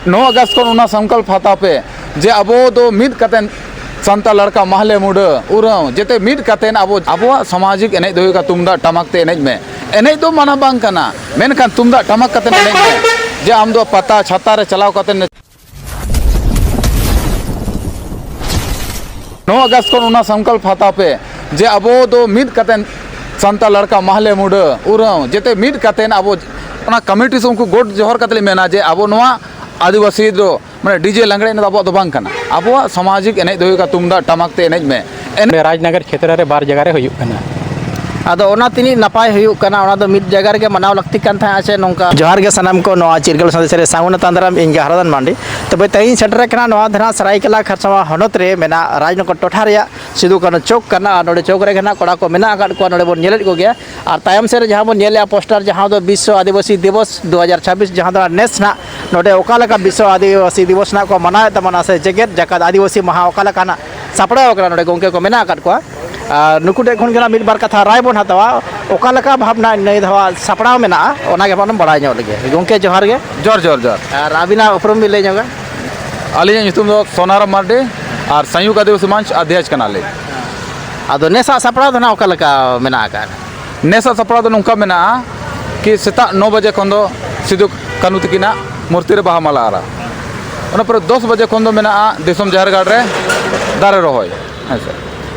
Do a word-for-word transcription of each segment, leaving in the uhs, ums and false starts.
ᱱᱚ August ᱠᱷᱚᱱ ᱚᱱᱟ ᱥᱚᱝᱠᱚᱞᱯ ᱦᱟᱛᱟᱣ ᱯᱮ ᱡᱮ ᱟᱵᱚ ᱫᱚ ᱢᱤᱫ ᱠᱟᱛᱮᱱ ᱥᱟᱱᱛᱟᱲ ᱞᱟᱲᱠᱟ ᱢᱟᱦᱞᱮ ᱢᱩᱰᱟᱹ ᱩᱨᱟᱹᱣ ᱡᱮᱛᱮ ᱢᱤᱫ ᱠᱟᱛᱮᱱ ᱟᱵᱚ ᱟᱵᱚᱣᱟᱜ ᱥᱟᱢᱟᱡᱤᱠ ᱮᱱᱮᱡ ᱫᱚ ᱦᱩᱭᱩᱜ ᱠᱟᱱᱟ ᱛᱩᱢᱫᱟᱜ ᱴᱟᱢᱟᱠ ᱛᱮ ᱮᱱᱮᱡ ᱢᱮ᱾ ᱮᱱᱮᱡ ᱫᱚ ᱢᱟᱱᱟ ᱵᱟᱝ ᱠᱟᱱᱟ, ᱢᱮᱱᱠᱷᱟᱱ ᱛᱩᱢᱫᱟᱜ ᱴᱟᱢᱟᱠ ᱠᱟᱛᱮ ᱮᱱᱮᱡ ᱢᱮ᱾ ᱡᱮ ᱟᱢ ᱫᱚ ᱯᱟᱛᱟ ᱪᱷᱟᱛᱟ ᱨᱮ ᱪᱟᱞᱟᱣ ᱠᱟᱛᱮ ᱱᱚ ᱟᱜᱚᱥᱴ ᱠᱷᱚᱱ ᱚᱱᱟ ᱥᱚᱝᱠᱚᱞᱯ ᱦᱟᱛᱟᱣ ᱯᱮ ᱡᱮ ᱟᱵᱚ ᱫᱚ ᱢᱤᱫ ᱠᱟᱛᱮᱱ ᱥᱟᱱᱛᱟᱲ ᱞᱟᱲᱠᱟ ᱢᱟᱦᱞᱮ ᱢᱩᱰᱟᱹ ᱩᱨᱟᱹᱣ ᱡᱮᱛᱮ ᱢᱤᱫ ᱠᱟᱛᱮᱱ ᱟᱵᱚ ᱚᱱᱟ ᱠᱚᱢᱤᱴᱤ ᱥᱮ ᱩᱱᱠᱩ ᱜᱚᱰ ᱡᱚᱦᱟᱨ ᱠᱟᱛᱮ ᱞᱤᱧ ᱢᱮᱱᱟ ᱡᱮ ᱟᱵᱚ ᱱᱚᱣᱟ ᱟᱹᱫᱤᱵᱟᱹᱥᱤ ᱫᱚ ᱢᱟᱱᱮ ᱰᱤᱡᱮ ᱞᱟᱜᱽᱲᱮ ᱮᱱᱮᱡ ᱫᱚ ᱟᱵᱚᱣᱟᱜ ᱫᱚ ᱵᱟᱝ ᱠᱟᱱᱟ᱾ ᱟᱵᱚᱣᱟᱜ ᱥᱟᱢᱟᱡᱤᱠ ᱮᱱᱮᱡ ᱫᱚ ᱦᱩᱭᱩᱜ ᱠᱟᱱᱟ ᱛᱩᱢᱫᱟᱜ ᱴᱟᱢᱟᱠ ᱛᱮ ᱮᱱᱮᱡ ᱢᱮ᱾ ᱮᱱᱮᱡ ᱨᱟᱡᱽᱱᱚᱜᱚᱨ ᱠᱷᱮᱛᱨᱚ ᱨᱮ ᱵᱟᱨ ᱡᱟᱭᱜᱟ ᱨᱮ ᱦᱩᱭᱩᱜ ᱠᱟᱱᱟ᱾ ᱟᱫᱚ ᱚᱱᱟ ᱛᱤᱱᱟᱹᱜ ᱱᱟᱯᱟᱭ ᱦᱩᱭᱩᱜ ᱠᱟᱱᱟ, ᱚᱱᱟ ᱫᱚ ᱢᱤᱫ ᱡᱟᱭᱜᱟ ᱨᱮᱜᱮ ᱢᱟᱱᱟᱣ ᱞᱟᱹᱠᱛᱤ ᱠᱟᱱ ᱛᱟᱦᱮᱸᱫ ᱥᱮ ᱱᱚᱝᱠᱟ? ᱡᱚᱦᱟᱨ ᱜᱮ ᱥᱟᱱᱟᱢ ᱠᱚ, ᱱᱚᱣᱟ ᱪᱤᱨᱜᱟᱹᱞ ᱥᱟᱸᱫᱮᱥ ᱨᱮ ᱥᱟᱹᱜᱩᱱ ᱛᱟᱸᱫᱟᱨᱟᱢ, ᱤᱧ ᱜᱮ ᱦᱟᱨᱟᱫᱟᱱ ᱢᱟᱱᱰᱤ᱾ ᱛᱚᱵᱮ ᱛᱮᱦᱮᱧ ᱥᱮᱴᱮᱨ ᱟᱠᱟᱱᱟ ᱱᱚᱣᱟ ᱫᱷᱟᱨᱟ ᱥᱟᱹᱨᱟᱹᱭᱠᱮᱞᱟ ᱠᱷᱟᱨᱥᱟᱣᱟ ᱦᱚᱱᱚᱛ ᱨᱮ ᱢᱮᱱᱟᱜ ᱨᱟᱡᱽᱱᱚᱜᱚᱨ ᱴᱚᱴᱷᱟ ᱨᱮᱭᱟᱜ ᱥᱤᱫᱩ ᱠᱟᱹᱱᱦᱩ ᱪᱚᱠ ᱠᱟᱱᱟ᱾ ᱟᱨ ᱱᱚᱰᱮ ᱪᱚᱠ ᱨᱮᱜᱮ ᱱᱟᱜ ᱠᱚᱲᱟ ᱠᱚ ᱢᱮᱱᱟᱜ ᱟᱠᱟᱫ ᱠᱚᱣᱟ, ᱱᱚᱰᱮ ᱵᱚᱱ ᱧᱮᱞᱮᱫ ᱠᱚᱜᱮᱭᱟ᱾ ᱟᱨ ᱛᱟᱭᱚᱢ ᱥᱮᱫ ᱨᱮ ᱡᱟᱦᱟᱸ ᱵᱚᱱ ᱧᱮᱞᱮᱫᱼᱟ ᱯᱳᱥᱴᱟᱨ, ᱡᱟᱦᱟᱸ ᱫᱚ ᱵᱤᱥᱥᱚ ᱟᱹᱫᱤᱵᱟᱹᱥᱤ ᱫᱤᱵᱚᱥ ᱫᱩ ᱦᱟᱡᱟᱨ ᱪᱷᱟᱵᱵᱤᱥ, ᱡᱟᱦᱟᱸ ᱫᱚ ᱱᱮᱥ ᱱᱟᱜ ᱱᱚᱰᱮ ᱚᱠᱟ ᱞᱮᱠᱟ ᱵᱤᱥᱥᱚ ᱟᱹᱫᱤᱵᱟᱹᱥᱤ ᱫᱤᱵᱚᱥ ᱱᱟᱜ ᱠᱚ ᱢᱟᱱᱟᱣᱮᱫ ᱛᱟᱵᱚᱱᱟ ᱥᱮ ᱡᱮᱜᱮᱛ ᱡᱟᱠᱟᱛ ᱟᱹᱫᱤᱵᱟᱹᱥᱤ ᱢᱟᱦᱟ ᱚᱠᱟ ᱞᱮᱠᱟ ᱱᱟᱜ ᱥᱟᱯᱲᱟᱣ ᱟᱠᱟᱱᱟ, ᱱᱚᱰᱮ ᱜᱚᱢᱠᱮ ᱠᱚ ᱢᱮᱱᱟᱜ ᱟᱠᱟᱫ ᱠᱚᱣᱟ᱾ ᱟᱨ ᱱᱩᱠᱩ ᱴᱷᱮᱱ ᱠᱷᱚᱱ ᱜᱮ ᱱᱟᱜ ᱢᱤᱫ ᱵᱟᱨ ᱠᱟᱛᱷᱟ ᱨᱟᱭ ᱵᱚᱱ ᱦᱟᱛᱟᱣᱟ, ᱚᱠᱟ ᱞᱮᱠᱟ ᱵᱷᱟᱵᱽᱱᱟ ᱱᱤᱭᱟᱹ ᱫᱷᱟᱣ ᱥᱟᱯᱲᱟᱣ ᱢᱮᱱᱟᱜᱼᱟ, ᱚᱱᱟ ᱜᱮ ᱵᱚᱱ ᱵᱟᱲᱟᱭ ᱧᱚᱜ ᱞᱮᱜᱮ᱾ ᱜᱚᱢᱠᱮ ᱡᱚᱦᱟᱨ ᱜᱮ᱾ ᱡᱚᱦᱟᱨ, ᱡᱚᱦᱟᱨ, ᱡᱚᱦᱟᱨ᱾ ᱟᱨ ᱟᱹᱵᱤᱱᱟᱜ ᱩᱯᱨᱩᱢ ᱵᱤᱱ ᱞᱟᱹᱭ ᱧᱚᱜᱟ? ᱟᱹᱞᱤᱧᱟᱜ ᱧᱩᱛᱩᱢ ᱫᱚ ᱥᱳᱱᱟᱨᱟᱢ ᱢᱟᱨᱰᱤ ᱟᱨ ᱥᱚᱝᱭᱩᱠᱛ ᱟᱹᱫᱤᱵᱟᱹᱥᱤ ᱢᱚᱧᱪ ᱟᱫᱷᱭᱟᱪ ᱠᱟᱱᱟᱞᱤᱧ᱾ ᱟᱫᱚ ᱱᱮᱥᱟᱜ ᱥᱟᱯᱲᱟᱣ ᱫᱚ ᱱᱟᱜ ᱚᱠᱟ ᱞᱮᱠᱟ ᱢᱮᱱᱟᱜ ᱟᱠᱟᱫᱼᱟ? ᱱᱮᱥᱟᱜ ᱥᱟᱯᱲᱟᱣ ᱫᱚ ᱱᱚᱝᱠᱟ ᱢᱮᱱᱟᱜᱼᱟ ᱠᱤ ᱥᱮᱛᱟᱜ ᱱᱚ ᱵᱟᱡᱮ ᱠᱷᱚᱱ ᱫᱚ ᱥᱤᱫᱩ ᱠᱟᱹᱱᱦᱩ ᱛᱟᱹᱠᱤᱱᱟᱜ ᱢᱩᱨᱛᱤ ᱨᱮ ᱵᱟᱦᱟ ᱢᱟᱞᱟ ᱟᱨᱟᱣ, ᱚᱱᱟ ᱯᱚᱨᱮ ᱫᱚᱥ ᱵᱟᱡᱮ ᱠᱷᱚᱱ ᱫᱚ ᱢᱮᱱᱟᱜᱼᱟ ᱫᱤᱥᱚᱢ ᱡᱟᱦᱮᱨ ᱜᱟᱲ ᱨᱮ ᱫᱟᱨᱮ ᱨᱚᱦᱚᱭ, ᱦᱮᱸ ᱥᱮ᱾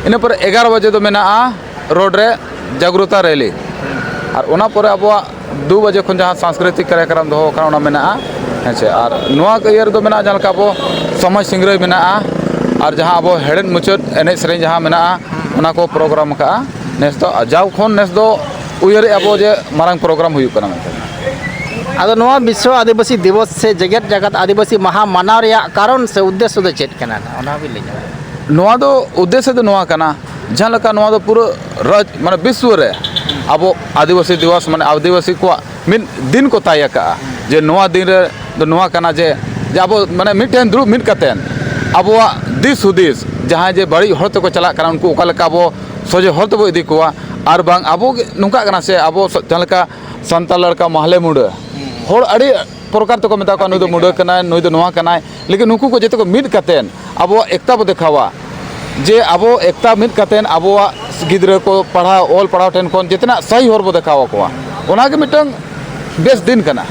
ᱤᱱᱟᱹ ᱯᱚᱨᱮ ᱮᱜᱟᱨᱚ ᱵᱟᱡᱮ ᱫᱚ ᱢᱮᱱᱟᱜᱼᱟ ᱨᱳᱰ ᱨᱮ ᱡᱟᱜᱽᱨᱚᱛᱟ ᱨᱮᱞᱤ, ᱟᱨ ᱚᱱᱟ ᱯᱚᱨᱮ ᱟᱵᱚᱣᱟᱜ ᱫᱩ ᱵᱟᱡᱮ ᱠᱷᱚᱱ ᱡᱟᱦᱟᱸ ᱥᱟᱝᱥᱠᱨᱤᱛᱤᱠ ᱠᱟᱨᱭᱚᱠᱨᱚᱢ ᱫᱚᱦᱚ ᱟᱠᱟᱱᱟ, ᱚᱱᱟ ᱢᱮᱱᱟᱜᱼᱟ, ᱦᱮᱸ ᱥᱮ᱾ ᱟᱨ ᱱᱚᱣᱟ ᱤᱭᱟᱹ ᱨᱮᱫᱚ ᱢᱮᱱᱟᱜᱼᱟ, ᱡᱟᱦᱟᱸ ᱞᱮᱠᱟ ᱟᱵᱚ ᱥᱚᱢᱟᱡᱽ ᱥᱤᱝᱨᱟᱹᱭ ᱢᱮᱱᱟᱜᱼᱟ, ᱟᱨ ᱡᱟᱦᱟᱸ ᱟᱵᱚ ᱦᱮᱲᱦᱮᱫ ᱢᱩᱪᱟᱹᱫ ᱮᱱᱮᱡ ᱥᱮᱨᱮᱧ ᱡᱟᱦᱟᱸ ᱢᱮᱱᱟᱜᱼᱟ, ᱚᱱᱟ ᱠᱚ ᱯᱨᱳᱜᱨᱟᱢ ᱟᱠᱟᱫᱼᱟ᱾ ᱱᱮᱥ ᱫᱚ ᱡᱟᱣ ᱠᱷᱚᱱ ᱱᱮᱥ ᱫᱚ ᱩᱭᱦᱟᱹᱨᱮᱫᱼᱟ ᱵᱚ ᱡᱮ ᱢᱟᱨᱟᱝ ᱯᱨᱳᱜᱨᱟᱢ ᱦᱩᱭᱩᱜ ᱠᱟᱱᱟ ᱢᱮᱱᱛᱮ᱾ ᱟᱫᱚ ᱱᱚᱣᱟ ᱵᱤᱥᱥᱚ ᱟᱹᱫᱤᱵᱟᱹᱥᱤ ᱫᱤᱵᱚᱥ ᱥᱮ ᱡᱮᱜᱮᱛ ᱡᱟᱠᱟᱛ ᱟᱹᱫᱤᱵᱟᱹᱥᱤ ᱢᱟᱦᱟ ᱢᱟᱱᱟᱣ ᱨᱮᱭᱟᱜ ᱠᱟᱨᱚᱱ ᱥᱮ ᱩᱫᱽᱫᱮᱥᱥᱚ ᱫᱚ ᱪᱮᱫ ᱠᱟᱱᱟ, ᱚᱱᱟ ᱵᱤᱱ ᱞᱟᱹᱭ ᱧᱚᱜᱟ? ᱱᱚᱣᱟ ᱫᱚ ᱩᱫᱽᱫᱮᱥᱥᱚ ᱫᱚ ᱱᱚᱣᱟ ᱠᱟᱱᱟ, ᱡᱟᱦᱟᱸ ᱞᱮᱠᱟ ᱱᱚᱣᱟ ᱫᱚ ᱯᱩᱨᱟᱹ ᱨᱟᱡᱽ, ᱢᱟᱱᱮ ᱵᱤᱥᱥᱚ ᱨᱮ ᱟᱵᱚ ᱟᱹᱫᱤᱵᱟᱹᱥᱤ ᱫᱤᱵᱚᱥ, ᱢᱟᱱᱮ ᱟᱹᱫᱤᱵᱟᱹᱥᱤ ᱠᱚᱣᱟᱜ ᱢᱤᱫ ᱫᱤᱱ ᱠᱚ ᱛᱟᱭ ᱟᱠᱟᱫᱼᱟ, ᱡᱮ ᱱᱚᱣᱟ ᱫᱤᱱ ᱨᱮ ᱫᱚ ᱱᱚᱣᱟ ᱠᱟᱱᱟ ᱡᱮ, ᱡᱮ ᱟᱵᱚ ᱢᱟᱱᱮ ᱢᱤᱫᱴᱷᱮᱱ ᱫᱩᱲᱩᱵ ᱢᱤᱫ ᱠᱟᱛᱮᱱ ᱟᱵᱚᱣᱟᱜ ᱫᱤᱥ ᱦᱩᱫᱤᱥ, ᱡᱟᱦᱟᱸᱭ ᱡᱮ ᱵᱟᱹᱲᱤᱡ ᱦᱚᱨ ᱛᱮᱠᱚ ᱪᱟᱞᱟᱜ ᱠᱟᱱᱟ, ᱩᱱᱠᱩ ᱚᱠᱟ ᱞᱮᱠᱟ ᱟᱵᱚ ᱥᱚᱡᱷᱮ ᱦᱚᱨ ᱛᱮᱵᱚ ᱤᱫᱤ ᱠᱚᱣᱟ, ᱟᱨ ᱵᱟᱝ ᱟᱵᱚ ᱜᱮ ᱱᱚᱝᱠᱟᱜ ᱠᱟᱱᱟ ᱥᱮ ᱟᱵᱚ ᱥᱟ-, ᱡᱟᱦᱟᱸ ᱞᱮᱠᱟ ᱥᱟᱱᱛᱟᱲ ᱞᱟᱲᱠᱟ ᱢᱟᱦᱞᱮ ᱢᱩᱰᱟᱹ ᱦᱚᱲ ᱟᱹᱰᱤ ᱯᱨᱚᱠᱟᱨ ᱛᱮᱠᱚ ᱢᱮᱛᱟ ᱠᱚᱣᱟ, ᱱᱩᱭ ᱫᱚ ᱢᱩᱰᱟᱹ ᱠᱟᱱᱟᱭ, ᱱᱩᱭ ᱫᱚ ᱱᱚᱣᱟ ᱠᱟᱱᱟᱭ, ᱞᱮᱠᱤᱱ ᱱᱩᱠᱩ ᱠᱚ ᱡᱚᱛᱚ ᱠᱚ ᱢᱤᱫ ᱠᱟᱛᱮᱫ ᱟᱵᱚᱣᱟᱜ ᱮᱠᱛᱟ ᱵᱚ ᱫᱮᱠᱷᱟᱣᱟ, ᱡᱮ ᱟᱵᱚ ᱮᱠᱛᱟ ᱢᱤᱫ ᱠᱟᱛᱮᱫ ᱟᱵᱚᱣᱟᱜ ᱜᱤᱫᱽᱨᱟᱹ ᱠᱚ ᱯᱟᱲᱦᱟᱣ, ᱚᱞ ᱯᱟᱲᱦᱟᱣ ᱴᱷᱮᱱ ᱠᱷᱚᱱ ᱡᱮᱛᱮᱱᱟᱜ ᱥᱟᱹᱦᱤ ᱦᱚᱨ ᱵᱚ ᱫᱮᱠᱷᱟᱣ ᱟᱠᱚᱣᱟ᱾ ᱚᱱᱟᱜᱮ ᱢᱤᱫᱴᱟᱝ ᱵᱮᱥ ᱫᱤᱱ ᱠᱟᱱᱟ᱾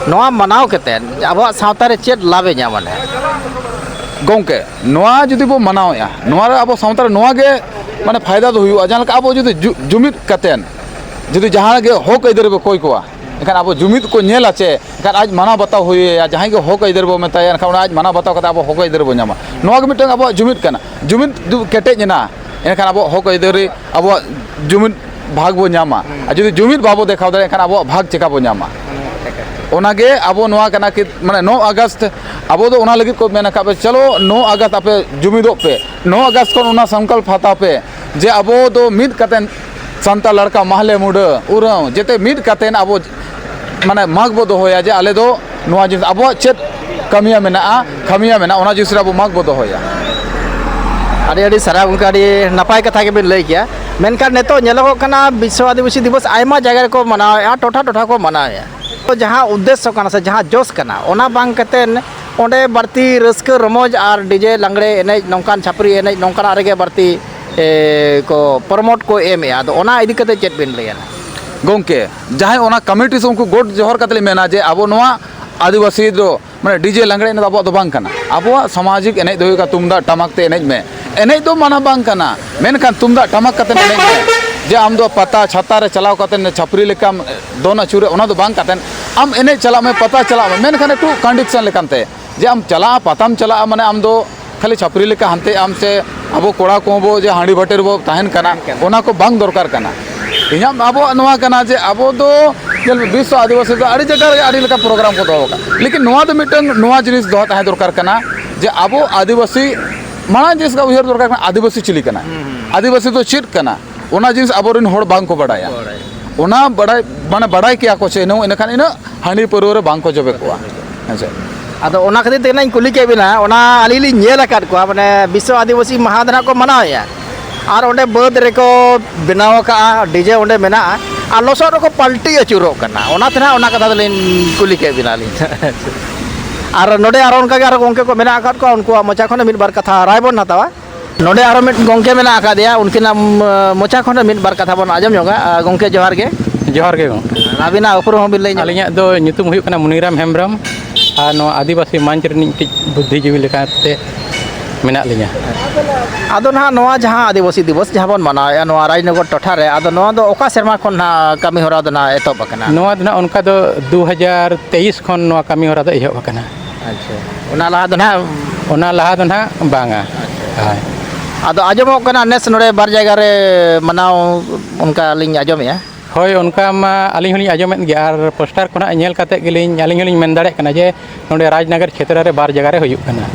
ᱱᱚᱣᱟ ᱢᱟᱱᱟᱣ ᱠᱟᱛᱮᱫ ᱟᱵᱚᱣᱟᱜ ᱥᱟᱶᱛᱟ ᱨᱮ ᱪᱮᱫ ᱞᱟᱵᱷ ᱮ ᱧᱟᱢᱟ ᱱᱟᱦᱟᱜ? ᱜᱚᱢᱠᱮ, ᱱᱚᱣᱟ ᱡᱩᱫᱤ ᱵᱚ ᱢᱟᱱᱟᱣᱮᱫᱼᱟ, ᱱᱚᱣᱟ ᱨᱮ ᱟᱵᱚ ᱥᱟᱶᱛᱟ ᱨᱮ ᱱᱚᱣᱟ ᱜᱮ ᱢᱟᱱᱮ ᱯᱷᱟᱭᱫᱟ ᱫᱚ ᱦᱩᱭᱩᱜᱼᱟ᱾ ᱡᱟᱦᱟᱸ ᱞᱮᱠᱟ ᱟᱵᱚ ᱡᱩᱫᱤ ᱡᱩ-, ᱡᱩᱢᱤᱫ ᱠᱟᱛᱮᱫ ᱡᱩᱫᱤ ᱡᱟᱦᱟᱸ ᱜᱮ ᱦᱚᱠ ᱟᱹᱭᱫᱟᱹᱨᱤ ᱵᱚ ᱠᱚᱭ ᱠᱚᱣᱟ, ᱮᱱᱠᱷᱟᱱ ᱟᱵᱚ ᱡᱩᱢᱤᱫ ᱠᱚ ᱧᱮᱞᱟ ᱪᱮ, ᱮᱱᱠᱷᱟᱱ ᱟᱡ ᱢᱟᱱᱟᱣ ᱵᱟᱛᱟᱣ ᱦᱩᱭ ᱟᱭᱟ᱾ ᱡᱟᱦᱟᱸᱭ ᱜᱮ ᱦᱚᱠ ᱟᱹᱭᱫᱟᱹᱨᱤ ᱵᱚ ᱢᱮᱛᱟᱭᱟ, ᱮᱱᱠᱷᱟᱱ ᱚᱱᱟ ᱟᱡ ᱢᱟᱱᱟᱣ ᱵᱟᱛᱟᱣ ᱠᱟᱛᱮ ᱟᱵᱚ ᱦᱚᱠ ᱟᱹᱭᱫᱟᱹᱨᱤ ᱵᱚ ᱧᱟᱢᱟ᱾ ᱱᱚᱣᱟ ᱜᱮ ᱢᱤᱫᱴᱟᱝ ᱟᱵᱚᱣᱟᱜ ᱡᱩᱢᱤᱫ ᱠᱟᱱᱟ᱾ ᱡᱩᱢᱤᱫ ᱫᱩ ᱠᱮᱴᱮᱡ ᱮᱱᱟ, ᱮᱱᱠᱷᱟᱱ ᱟᱵᱚᱣᱟᱜ ᱦᱚᱠ ᱟᱹᱭᱫᱟᱹᱨᱤ ᱟᱵᱚᱣᱟᱜ ᱡᱩᱢᱤᱫ ᱵᱷᱟᱜᱽ ᱵᱚ ᱧᱟᱢᱟ᱾ ᱟᱨ ᱡᱩᱫᱤ ᱡᱩᱢᱤᱫ ᱵᱟᱵᱚ ᱫᱮᱠᱷᱟᱣ ᱫᱟᱲᱮᱭᱟᱜ ᱠᱷᱟᱱ ᱟᱵᱚᱣᱟᱜ ᱵᱷᱟᱜᱽ ᱪᱮᱠᱟ ᱵᱚ ᱧᱟᱢᱟ? ᱚᱱᱟᱜᱮ ᱟᱵᱚ ᱱᱚᱣᱟ ᱠᱟᱱᱟ ᱠᱤ, ᱢᱟᱱᱮ ᱱᱚ ᱟᱜᱚᱥᱴ ᱟᱵᱚ ᱫᱚ ᱚᱱᱟ ᱞᱟᱹᱜᱤᱫ ᱠᱚ ᱢᱮᱱ ᱟᱠᱟᱫ ᱵᱚ, ᱪᱚᱞᱚ ᱱᱚ ᱟᱜᱚᱥᱴ ᱟᱯᱮ ᱡᱩᱢᱤᱫᱚᱜ ᱯᱮ, ᱱᱚ ᱟᱜᱚᱥᱴ ᱠᱷᱚᱱ ᱚᱱᱟ ᱥᱚᱝᱠᱚᱞᱯ ᱦᱟᱛᱟᱣ ᱯᱮ ᱡᱮ ᱟᱵᱚ ᱫᱚ ᱢᱤᱫ ᱠᱟᱛᱮ ᱥᱟᱱᱛᱟᱲ ᱞᱟᱲᱠᱟ ᱢᱟᱦᱞᱮ ᱢᱩᱰᱟᱹ ᱩᱨᱟᱹᱣ ᱡᱮᱛᱮ ᱢᱤᱫ ᱠᱟᱛᱮ ᱟᱵᱚ ᱢᱟᱱᱮ ᱢᱟᱜᱽ ᱵᱚ ᱫᱚᱦᱚᱭᱟ ᱡᱮ ᱟᱞᱮ ᱫᱚ ᱱᱚᱣᱟ ᱡᱤᱱᱤᱥ ᱟᱵᱚᱣᱟᱜ ᱪᱮᱫ ᱠᱟᱹᱢᱤᱭᱟ ᱢᱮᱱᱟᱜᱼᱟ, ᱠᱷᱟᱹᱢᱤᱭᱟ ᱢᱮᱱᱟᱜᱼᱟ, ᱚᱱᱟ ᱡᱤᱱᱤᱥ ᱨᱮ ᱟᱵᱚ ᱢᱟᱜᱽ ᱵᱚ ᱫᱚᱦᱚᱭᱟ᱾ ᱟᱹᱰᱤ ᱟᱹᱰᱤ ᱥᱟᱨᱦᱟᱣ ᱜᱚᱢᱠᱮ, ᱟᱹᱰᱤ ᱱᱟᱯᱟᱭ ᱠᱟᱛᱷᱟ ᱜᱮᱵᱤᱱ ᱞᱟᱹᱭ ᱠᱮᱜᱼᱟ᱾ ᱢᱮᱱᱠᱷᱟᱱ ᱱᱤᱛᱚᱜ ᱧᱮᱞᱚᱜᱚᱜ ᱠᱟᱱᱟ ᱵᱤᱥᱥᱚ ᱟᱹᱫᱤᱵᱟᱹᱥᱤ ᱫᱤᱵᱚᱥ ᱟᱭᱢᱟ ᱡᱟᱭᱜᱟ ᱨᱮᱠᱚ ᱢᱟᱱᱟᱣᱮᱫᱼᱟ, ᱴᱚᱴᱷᱟ ᱴᱚᱴᱷᱟ ᱠᱚ ᱢᱟᱱᱟᱣᱮᱫᱼᱟ᱾ ᱛᱚ ᱡᱟᱦᱟᱸ ᱩᱫᱽᱫᱮᱥᱥᱚ ᱠᱟᱱᱟ ᱥᱮ ᱡᱟᱦᱟᱸ ᱡᱚᱥ ᱠᱟᱱᱟ, ᱚᱱᱟ ᱵᱟᱝ ᱠᱟᱛᱮᱫ ᱚᱸᱰᱮ ᱵᱟᱹᱲᱛᱤ ᱨᱟᱹᱥᱠᱟᱹ ᱨᱚᱢᱚᱡᱽ ᱟᱨ ᱰᱤᱡᱮ ᱞᱟᱜᱽᱲᱮ ᱮᱱᱮᱡ, ᱱᱚᱝᱠᱟᱱ ᱪᱷᱟᱹᱯᱨᱤ ᱮᱱᱮᱡ, ᱱᱚᱝᱠᱟᱱᱟᱜ ᱨᱮᱜᱮ ᱵᱟᱹᱲᱛᱤ ᱮ, ᱠᱚ ᱯᱨᱚᱢᱳᱴ ᱠᱚ ᱮᱢᱮᱫᱼᱟ᱾ ᱟᱫᱚ ᱚᱱᱟ ᱤᱫᱤ ᱠᱟᱛᱮ ᱪᱮᱫ ᱵᱤᱱ ᱞᱟᱹᱭᱟ? ᱜᱚᱢᱠᱮ, ᱡᱟᱦᱟᱸᱭ ᱚᱱᱟ ᱠᱚᱢᱤᱴᱤ ᱥᱮ ᱩᱱᱠᱩ ᱜᱚᱰ ᱡᱚᱦᱟᱨ ᱠᱟᱛᱮ ᱞᱤᱧ ᱢᱮᱱᱟ ᱡᱮ ᱟᱵᱚ ᱱᱚᱣᱟ ᱟᱹᱫᱤᱵᱟᱹᱥᱤ ᱫᱚ ᱢᱟᱱᱮ ᱰᱤᱡᱮ ᱞᱟᱜᱽᱲᱮ ᱮᱱᱮᱡ ᱫᱚ ᱟᱵᱚᱣᱟᱜ ᱫᱚ ᱵᱟᱝ ᱠᱟᱱᱟ᱾ ᱟᱵᱚᱣᱟᱜ ᱥᱟᱢᱟᱡᱤᱠ ᱮᱱᱮᱡ ᱫᱚ ᱦᱩᱭᱩᱜ ᱠᱟᱱᱟ ᱛᱩᱢᱫᱟᱜ ᱴᱟᱢᱟᱠ ᱛᱮ ᱮᱱᱮᱡ ᱢᱮ᱾ ᱮᱱᱮᱡ ᱫᱚ ᱢᱟᱱᱟ ᱵᱟᱝ ᱠᱟᱱᱟ, ᱢᱮᱱᱠᱷᱟᱱ ᱛᱩᱢᱫᱟᱜ ᱴᱟᱢᱟᱠ ᱠᱟᱛᱮ ᱮᱱᱮᱡ ᱢᱮ᱾ ᱡᱮ ᱟᱢ ᱫᱚ ᱯᱟᱛᱟ ᱪᱷᱟᱛᱟ ᱨᱮ ᱪᱟᱞᱟᱣ ᱠᱟᱛᱮ ᱪᱷᱟᱹᱯᱨᱤ ᱞᱮᱠᱟᱢ ᱫᱚᱱ ᱟᱹᱪᱩᱨᱚᱜ, ᱚᱱᱟ ᱫᱚ ᱵᱟᱝ ᱠᱟᱛᱮ ᱟᱢ ᱮᱱᱮᱡ ᱪᱟᱞᱟᱜ ᱢᱮ, ᱯᱟᱛᱟ ᱪᱟᱞᱟᱜ ᱢᱮ, ᱢᱮᱱᱠᱷᱟᱱ ᱮᱠᱴᱩ ᱠᱚᱱᱰᱤᱥᱚᱱ ᱞᱮᱠᱟᱱᱛᱮ᱾ ᱡᱮ ᱟᱢ ᱪᱟᱞᱟᱜᱼᱟ, ᱯᱟᱛᱟᱢ ᱪᱟᱞᱟᱜᱼᱟ, ᱢᱟᱱᱮ ᱟᱢ ᱫᱚ ᱠᱷᱟᱹᱞᱤ ᱪᱷᱟᱹᱯᱨᱤ ᱞᱮᱠᱟ ᱦᱟᱱᱛᱮ ᱟᱢ ᱥᱮ ᱟᱵᱚ ᱠᱚᱲᱟ ᱠᱚᱦᱚᱸ ᱵᱚ ᱡᱮ ᱦᱟᱺᱰᱤ ᱵᱷᱟᱹᱴᱤ ᱨᱮᱵᱚ ᱛᱟᱦᱮᱱ ᱠᱟᱱᱟ, ᱛᱟᱦᱮᱱ ᱠᱟᱱᱟ᱾ ᱚᱱᱟ ᱠᱚ ᱵᱟᱝ ᱫᱚᱨᱠᱟᱨ ᱠᱟᱱᱟ᱾ ᱤᱧᱟᱹᱜ ᱟᱵᱚᱣᱟᱜ ᱱᱚᱣᱟ ᱠᱟᱱᱟ ᱡᱮ ᱟᱵᱚ ᱫᱚ ᱧᱮᱞ ᱢᱮ, ᱵᱤᱥᱥᱚ ᱟᱹᱫᱤᱵᱟᱹᱥᱤ ᱫᱚ ᱟᱹᱰᱤ ᱡᱟᱭᱜᱟ ᱨᱮ ᱟᱹᱰᱤ ᱞᱮᱠᱟ ᱯᱨᱳᱜᱨᱟᱢ ᱠᱚ ᱫᱚᱦᱚ ᱟᱠᱟᱫᱟ, ᱞᱮᱠᱤᱱ ᱱᱚᱣᱟ ᱫᱚ ᱢᱤᱫᱴᱟᱝ ᱱᱚᱣᱟ ᱡᱤᱱᱤᱥ ᱫᱚᱦᱚ ᱛᱟᱦᱮᱸ ᱫᱚᱨᱠᱟᱨ ᱠᱟᱱᱟ ᱡᱮ ᱟᱵᱚ ᱟᱹᱫᱤᱵᱟᱹᱥᱤ ᱢᱟᱲᱟᱝ ᱡᱤᱱᱤᱥ ᱜᱮ ᱩᱭᱦᱟᱹᱨ ᱫᱚᱨᱠᱟᱨ ᱠᱟᱱᱟ, ᱟᱹᱫᱤᱵᱟᱹᱥᱤ ᱪᱤᱞᱤ ᱠᱟᱱᱟ, ᱦᱩᱸ, ᱦᱩᱸ᱾ ᱟᱹᱫᱤᱵᱟᱹᱥᱤ ᱫᱚ ᱪᱮᱫ ᱠᱟᱱᱟ, ᱚᱱᱟ ᱡᱤᱱᱤᱥ ᱟᱵᱚᱨᱮᱱ ᱦᱚᱲ ᱵᱟᱝ ᱠᱚ ᱵᱟᱰᱟᱭᱟ᱾ ᱵᱟᱰᱟᱭ᱾ ᱚᱱᱟ ᱵᱟᱰᱟᱭ, ᱢᱟᱱᱮ ᱵᱟᱰᱟᱭ ᱠᱮᱭᱟ ᱠᱚ ᱥᱮ ᱤᱱᱟᱹ-, ᱤᱱᱟᱹᱠᱷᱟᱱ ᱤᱱᱟᱹᱜ ᱦᱟᱺᱰᱤ ᱯᱟᱹᱨᱣᱟᱹ ᱨᱮ ᱵᱟᱝ ᱠᱚ ᱡᱚᱵᱮ ᱠᱚᱜᱼᱟ᱾ ᱦᱮᱸ ᱥᱮ? ᱟᱫᱚ ᱚᱱᱟ ᱠᱷᱟᱹᱛᱤᱨ ᱛᱮ ᱤᱧ ᱠᱩᱞᱤ ᱠᱮᱫ ᱵᱤᱱᱟ, ᱚᱱᱟ ᱟᱹᱞᱤᱧ ᱞᱤᱧ ᱧᱮᱞ ᱟᱠᱟᱫ ᱠᱚᱣᱟ, ᱢᱟᱱᱮ ᱵᱤᱥᱥᱚ ᱟᱹᱫᱤᱵᱟᱹᱥᱤ ᱢᱟᱦᱟ ᱫᱚ ᱱᱟᱦᱟᱜ ᱠᱚ ᱢᱟᱱᱟᱣᱮᱫᱼᱟ, ᱟᱨ ᱚᱸᱰᱮ ᱵᱟᱹᱫᱽ ᱨᱮᱠᱚ ᱵᱮᱱᱟᱣ ᱟᱠᱟᱫᱼᱟ, ᱰᱤᱡᱮ ᱚᱸᱰᱮ ᱢᱮᱱᱟᱜᱼᱟ, ᱟᱨ ᱞᱚᱥᱚᱫ ᱨᱮᱠᱚ ᱯᱟᱞᱴᱤ ᱟᱹᱪᱩᱨᱚᱜ ᱠᱟᱱᱟ᱾ ᱚᱱᱟᱛᱮ ᱱᱟᱦᱟᱜ ᱚᱱᱟ ᱠᱟᱛᱷᱟ ᱫᱚᱞᱤᱧ ᱠᱩᱞᱤ ᱠᱮᱫ ᱵᱤᱱᱟ ᱟᱹᱞᱤᱧ᱾ ᱟᱨ ᱱᱚᱰᱮ ᱟᱨᱚ ᱚᱱᱠᱟᱜᱮ ᱟᱨᱚ ᱜᱚᱢᱠᱮ ᱠᱚ ᱢᱮᱱᱟᱜ ᱟᱠᱟᱫ ᱠᱚᱣᱟ, ᱩᱱᱠᱩᱣᱟᱜ ᱢᱚᱪᱟ ᱠᱷᱚᱱ ᱢᱤᱫ ᱵᱟᱨ ᱠᱟᱛᱷᱟ ᱨᱟᱭ ᱵᱚᱱ ᱦᱟᱛᱟᱣᱟ᱾ ᱱᱚᱰᱮ ᱟᱨᱚ ᱢᱤᱫ ᱜᱚᱢᱠᱮ ᱢᱮᱱᱟᱜ ᱟᱠᱟᱫᱮᱭᱟ, ᱩᱱᱠᱤᱱᱟᱜ, ᱩᱢ, ᱢᱚᱪᱟ ᱠᱷᱚᱱ ᱢᱤᱫ ᱵᱟᱨ ᱠᱟᱛᱷᱟ ᱵᱚᱱ ᱟᱸᱡᱚᱢ ᱧᱚᱜᱟ᱾ ᱟᱨ ᱜᱚᱢᱠᱮ, ᱡᱚᱦᱟᱨ ᱜᱮ᱾ ᱡᱚᱦᱟᱨ ᱜᱮ ᱜᱚᱢᱠᱮ᱾ ᱟᱹᱵᱤᱱᱟᱜ ᱩᱯᱨᱩᱢ ᱦᱚᱸᱵᱤᱱ ᱞᱟᱹᱭ ᱧᱚᱜ? ᱟᱹᱞᱤᱧᱟᱜ ᱫᱚ ᱧᱩᱛᱩᱢ ᱦᱩᱭᱩᱜ ᱠᱟᱱᱟ ᱢᱩᱱᱤᱨᱟᱢ ᱦᱮᱢᱵᱨᱚᱢ, ᱟᱨ ᱱᱚᱣᱟ ᱟᱹᱫᱤᱵᱟᱹᱥᱤ ᱢᱚᱧᱪ ᱨᱤᱱᱤᱡ ᱢᱤᱫᱴᱤᱡ ᱵᱩᱫᱽᱫᱷᱤᱡᱤᱵᱤ ᱞᱮᱠᱟᱛᱮ ᱢᱮᱱᱟᱜ ᱞᱤᱧᱟ᱾ ᱟᱫᱚ ᱱᱟᱦᱟᱜ ᱱᱚᱣᱟ ᱡᱟᱦᱟᱸ ᱟᱹᱫᱤᱵᱟᱹᱥᱤ ᱫᱤᱵᱚᱥ ᱡᱟᱦᱟᱸ ᱵᱚᱱ ᱢᱟᱱᱟᱣᱮᱫᱼᱟ ᱱᱚᱣᱟ ᱨᱟᱡᱽᱱᱚᱜᱚᱨ ᱴᱚᱴᱷᱟ ᱨᱮ, ᱟᱫᱚ ᱱᱚᱣᱟ ᱫᱚ ᱚᱠᱟ ᱥᱮᱨᱢᱟ ᱠᱷᱚᱱ ᱱᱟᱦᱟᱜ ᱠᱟᱹᱢᱤ ᱦᱚᱨᱟ ᱫᱚ ᱱᱟᱦᱟᱜ ᱮᱛᱚᱦᱚᱵ ᱟᱠᱟᱱᱟ? ᱱᱚᱣᱟ ᱫᱚ ᱱᱟᱦᱟᱜ ᱚᱱᱠᱟ ᱫᱚ ᱫᱩ ᱦᱟᱡᱟᱨ ᱛᱮᱭᱤᱥ ᱠᱷᱚᱱ ᱱᱚᱣᱟ ᱠᱟᱹᱢᱤ ᱦᱚᱨᱟ ᱫᱚ ᱮᱦᱚᱵ ᱟᱠᱟᱱᱟ᱾ ᱟᱪᱪᱷᱟ, ᱚᱱᱟ ᱞᱟᱦᱟ ᱫᱚ ᱱᱟᱦᱟᱜ? ᱚᱱᱟ ᱞᱟᱦᱟ ᱫᱚ ᱱᱟᱦᱟᱜ ᱵᱟᱝᱟ᱾ ᱦᱳᱭ᱾ ᱟᱫᱚ ᱟᱸᱡᱚᱢᱚᱜ ᱠᱟᱱᱟ ᱱᱮᱥ ᱱᱚᱰᱮ ᱵᱟᱨ ᱡᱟᱭᱜᱟ ᱨᱮ ᱢᱟᱱᱟᱣ, ᱚᱱᱠᱟ ᱞᱤᱧ ᱟᱸᱡᱚᱢᱮᱜᱼᱟ᱾ ᱦᱳᱭ, ᱚᱱᱠᱟ ᱢᱟ ᱟᱹᱞᱤᱧ ᱦᱚᱸᱞᱤᱧ ᱟᱸᱡᱚᱢᱮᱫ ᱜᱮᱭᱟ, ᱟᱨ ᱯᱳᱥᱴᱟᱨ ᱠᱚ ᱱᱟᱦᱟᱜ ᱧᱮᱞ ᱠᱟᱛᱮᱫ ᱜᱮᱞᱤᱧ, ᱟᱹᱞᱤᱧ ᱦᱚᱸᱞᱤᱧ ᱢᱮᱱ ᱫᱟᱲᱮᱭᱟᱜ ᱠᱟᱱᱟ ᱡᱮ ᱱᱚᱰᱮ ᱨᱟᱡᱽᱱᱚᱜᱚᱨ ᱪᱷᱮᱛᱨᱚ ᱨᱮ ᱵᱟᱨ ᱡᱟᱭᱜᱟ ᱨᱮ ᱦᱩᱭᱩᱜ ᱠᱟᱱᱟ᱾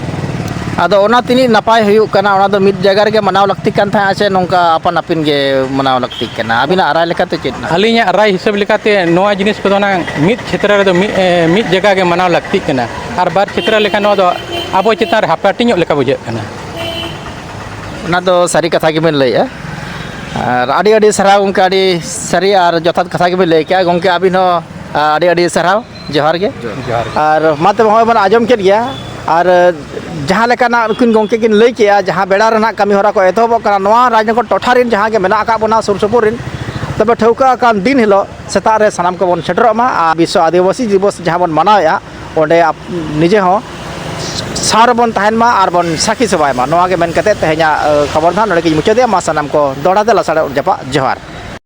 ᱟᱫᱚ ᱚᱱᱟ ᱛᱤᱱᱟᱹᱜ ᱱᱟᱯᱟᱭ ᱦᱩᱭᱩᱜ ᱠᱟᱱᱟ, ᱚᱱᱟ ᱫᱚ ᱢᱤᱫ ᱡᱟᱭᱜᱟ ᱨᱮᱜᱮ ᱢᱟᱱᱟᱣ ᱞᱟᱹᱠᱛᱤ ᱠᱟᱱ ᱛᱟᱦᱮᱸᱫ ᱥᱮ ᱱᱚᱝᱠᱟ ᱟᱯᱟᱱ ᱟᱹᱯᱤᱱ ᱜᱮ ᱢᱟᱱᱟᱣ ᱞᱟᱹᱠᱛᱤᱜ ᱠᱟᱱᱟ? ᱟᱹᱵᱤᱱᱟᱜ ᱨᱟᱭ ᱞᱮᱠᱟᱛᱮ ᱪᱮᱫ ᱱᱟᱦᱟᱜ? ᱟᱹᱞᱤᱧᱟᱜ ᱨᱟᱭ ᱦᱤᱥᱟᱹᱵ ᱞᱮᱠᱟᱛᱮ ᱱᱚᱣᱟ ᱡᱤᱱᱤᱥ ᱠᱚᱫᱚ ᱱᱟᱝ ᱢᱤᱫ ᱪᱷᱮᱛᱨᱚ ᱨᱮᱫᱚ ᱢᱤᱫ, ᱮ, ᱢᱤᱫ ᱡᱟᱭᱜᱟ ᱜᱮ ᱢᱟᱱᱟᱣ ᱞᱟᱹᱠᱛᱤᱜ ᱠᱟᱱᱟ, ᱟᱨ ᱵᱟᱨ ᱪᱷᱮᱛᱨᱚ ᱞᱮᱠᱷᱟᱱ ᱱᱚᱣᱟ ᱫᱚ ᱟᱵᱚ ᱪᱮᱛᱟᱱ ᱨᱮ ᱦᱟᱯᱟᱴᱤᱧᱚᱜ ᱞᱮᱠᱟ ᱵᱩᱡᱷᱟᱹᱜ ᱠᱟᱱᱟ᱾ ᱚᱱᱟ ᱫᱚ ᱥᱟᱹᱨᱤ ᱠᱟᱛᱷᱟ ᱜᱮᱵᱮᱱ ᱞᱟᱹᱭᱮᱜᱼᱟ᱾ ᱟᱨ ᱟᱹᱰᱤ ᱟᱹᱰᱤ ᱥᱟᱨᱦᱟᱣ ᱜᱚᱢᱠᱮ, ᱟᱹᱰᱤ ᱥᱟᱹᱨᱤ ᱟᱨ ᱡᱚᱛᱷᱟᱛ ᱠᱟᱛᱷᱟ ᱜᱮᱵᱮᱱ ᱞᱟᱹᱭ ᱠᱮᱜᱼᱟ᱾ ᱜᱚᱢᱠᱮ, ᱟᱹᱵᱤᱱ ᱦᱚᱸ, ᱟ, ᱟᱹᱰᱤ ᱟᱹᱰᱤ ᱥᱟᱨᱦᱟᱣ, ᱡᱚᱦᱟᱨ ᱜᱮ᱾ ᱡᱚᱦᱟᱨ ᱜᱮ᱾ ᱟᱨ ᱢᱟ ᱛᱚᱵᱮ ᱦᱚᱸᱜᱼᱚᱭ ᱵᱚᱱ ᱟᱸᱡᱚᱢ ᱠᱮᱫ ᱜᱮᱭᱟ, ᱟᱨ ᱡᱟᱦᱟᱸ ᱞᱮᱠᱟ ᱱᱟᱜ ᱱᱩᱠᱤᱱ ᱜᱚᱢᱠᱮ ᱠᱤᱱ ᱞᱟᱹᱭ ᱠᱮᱜᱼᱟ, ᱡᱟᱦᱟᱸ ᱵᱮᱲᱟ ᱨᱮ ᱱᱟᱜ ᱠᱟᱹᱢᱤ ᱦᱚᱨᱟ ᱠᱚ ᱮᱛᱚᱦᱚᱵᱚᱜ ᱠᱟᱱᱟ, ᱱᱚᱣᱟ ᱨᱟᱡᱽᱱᱚᱜᱚᱨ ᱴᱚᱴᱷᱟ ᱨᱮᱱ ᱡᱟᱦᱟᱸ ᱜᱮ ᱢᱮᱱᱟᱜ ᱟᱠᱟᱫ ᱵᱚᱱᱟ ᱥᱩᱨ ᱥᱩᱯᱩᱨ ᱨᱮᱱ, ᱛᱚᱵᱮ ᱴᱷᱟᱹᱣᱠᱟᱹ ᱟᱠᱟᱱ ᱫᱤᱱ ᱦᱤᱞᱳᱜ ᱥᱮᱛᱟᱜ ᱨᱮ ᱥᱟᱱᱟᱢ ᱠᱚᱵᱚᱱ ᱥᱮᱴᱮᱨᱚᱜ ᱢᱟ᱾ ᱟᱨ ᱵᱤᱥᱥᱚ ᱟᱹᱫᱤᱵᱟᱹᱥᱤ ᱫᱤᱵᱚᱥ ᱡᱟᱦᱟᱸ ᱵᱚᱱ ᱢᱟᱱᱟᱣᱮᱫᱼᱟ, ᱚᱸᱰᱮ ᱟᱯ-, ᱱᱤᱡᱮ ᱦᱚᱸ ᱥᱟᱶ ᱨᱮᱵᱚᱱ ᱛᱟᱦᱮᱱ ᱢᱟ ᱟᱨ ᱵᱚᱱ ᱥᱟᱹᱠᱷᱤ ᱥᱚᱵᱷᱟᱭ ᱢᱟ᱾ ᱱᱚᱣᱟ ᱜᱮ ᱢᱮᱱ ᱠᱟᱛᱮ ᱛᱮᱦᱮᱧᱟᱜ, ᱟᱹ, ᱠᱷᱚᱵᱚᱨ ᱫᱚ ᱦᱟᱸᱜ ᱱᱚᱰᱮ ᱜᱤᱧ ᱢᱩᱪᱟᱹᱫᱮᱜᱼᱟ᱾ ᱢᱟ ᱥᱟᱱᱟᱢ ᱠᱚ ᱫᱚᱦᱲᱟ ᱛᱮ ᱞᱟᱥᱟᱲᱦᱮᱫ ᱡᱟᱯᱟᱜ ᱡᱚᱦᱟᱨ᱾